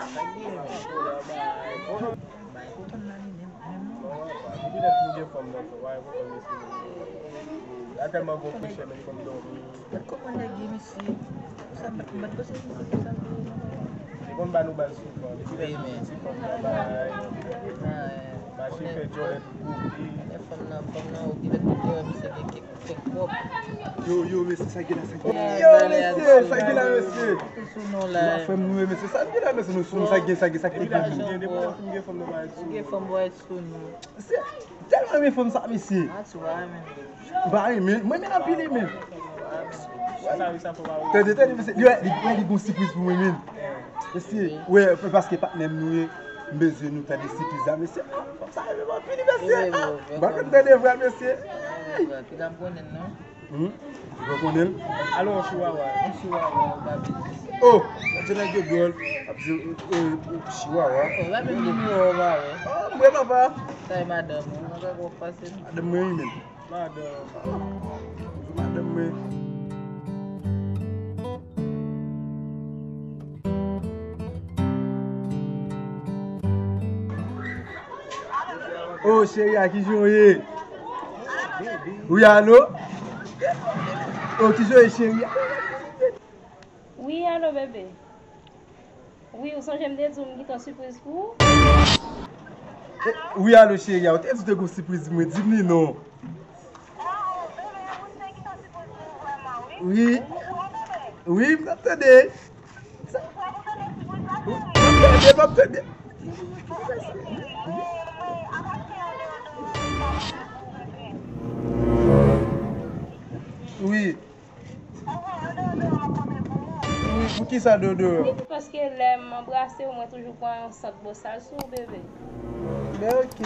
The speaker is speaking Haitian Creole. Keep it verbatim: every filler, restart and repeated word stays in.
Bay kontan nan li menm, menm non. Depi lè pou gen fanm nan, fò, bay kontan mesye. La tèlman gon prechè, men li konn dòmi. Gad kòman nèg ye, mesye. Sa m bat, m bat pase pou sa, pou sa, pou li konn ba nou bal souvan. Depi lè pou ti fanm nan bay. Mache fè djòlèt pou li. Fanm nan, fanm nan, ou ki mèt pou misye gen kèk Yo, yo, mesye, sa gen la, sa gen la. Yo, mesye, sa gen la, mesye. Sou nou la. Frè m, nou, mesye, sa gen la, mesye, nou, sou nou, sa gen, sa gen, sa gen. Ou gen fanm, bwè sou nou. Mesye, tèlman renmen fanm sa, mesye. Ba, renmen, mwen renmen anpil, renmen. Tande, tande, mesye, li, li, li gon sipriz pou mwen, men. Mesye, wè, paske patnè m nou ye, m bezwen nou tande sipriz la, mesye. Ah, fanm sa renmen m anpil, mesye. Ah, m pa konn tande vwa, mesye. Piga m konnen l, non. Hmm? Ou pa konnen l? Alò, yon chiwawa. Yon chiwawa, ou pa bezwen. Oh! Gade nèg yo dwòl. Ap di, eh, eh, chiwawa. Oh, pa menm nimewo, ou pa wè. Oh, m wè papa. Sa e madanm ou, ou pa wè pase. Madanm mwen, wi, menm. Madanm. Ah, madanm mwen. Oh, cheri a, kijan w ye? Wi, alo? Oh, kijan w ye, cheri a? Wi, alo, bebe. Wi, ou sonje m te di w m gen yon sipriz pou ou? Eh, wi, alo, cheri a, ou te di w te gen yon sipriz pou mwen, di m li non. Wi. Wi, m t ap tande. Wi, m ap tande, m ap tande. Wi. Wi, poukisa dodo? Paske lè m anbrase w, mwen toujou pran yon sant bosal sou w, bebe. Ben, ok.